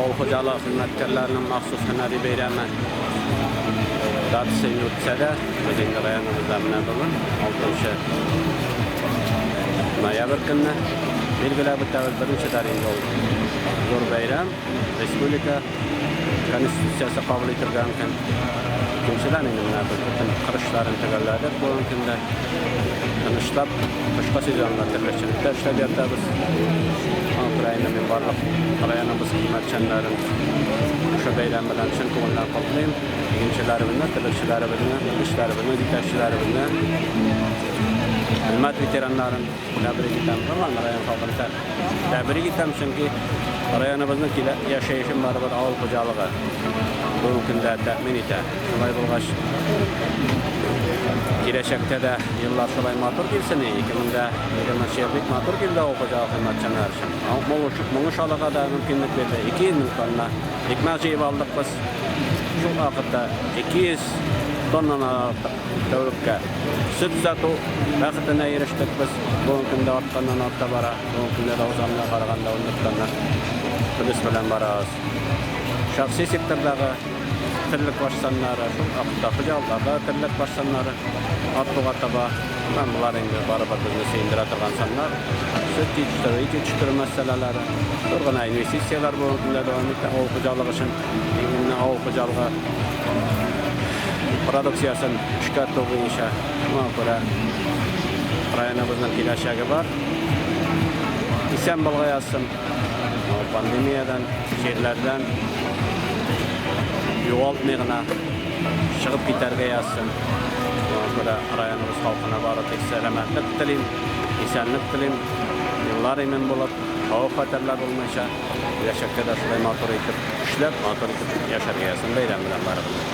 Авыл хуҗалыгы хезмәткәрләренең махсус һөнәри бәйрәме датасы инде үтсә дә, без инде районыбызда менә бүген 6 ноябрь көнне билгеләп үтәбез. Беренчедән инде ул зур бәйрәм, республика Конституциясе кабул ителгән көн. Икенчедән инде менә без бөтен кыр эшләрен төгәлләдек бүгенге көндә. Тынычлап кышкы сезонда терлекчелектә эшләп ятабыз. Шуңа күрә инде мин барлык районыбыз хезмәтчәннәрен шушы бәйрәм белән чын күңелдән котлыйм. Игенчеләребезне, терлекчеләребезне, белгечләребезне, җитәкчеләребезне, хезмәт ветераннарын тәбрик итәм. Гомумән, район халкын тәбрик итәм, чөнки районыбызның килә яшәешен барыбер авыл хуҗалыгы бүгенге көндә тәэмин итә. Шулай булгач, киләчәктә дә еллар шулай матур килсен. 2020 ел бик матур килде авыл хуҗалыгы хезмәтчәннәре өчен. Мул уңыш алырга да мөмкинлек бирде. 200 мең тонна икмәк җыеп алдык без. Шул вакытта 200 тоннадан артык тәүлеккә сөт сату бәхетенә ирештек без. Бүгенге көндә артканнан арта бара. Бүгенге көндә дә узганына караганда 14 тонна плюс белән барабыз. Шәхси сектордагы терлек баш саннары, шул вакытта хуҗалыкларда терлек баш саннары артуга таба. Һәм болар инде барыбер безне сөендерә торган саннар. Сөт җитештерү, ит җитештерү мәсьәләләре. Зур гына инвестицияләр бүгенге көндә дәвам итә авыл хуҗалыгы өчен. Именно авыл хуҗалыгы продукциясен эшкәртү буенча. Шуңа күрә районыбызның киләчәге бар. Исән булга язсын. Пандемиядән, чирләрдән югалтмый гына чыгып китәргә язсын. Шуңа күрә районыбыз халкына бары тик сәламәтлек телим, исәнлек телим. Еллар имин булып, хәвеф-хәтәрләр булмыйча, киләчәктә дә шулай матур итеп эшләп, матур итеп яшәргә язсын. Бәйрәм белән барыгызны!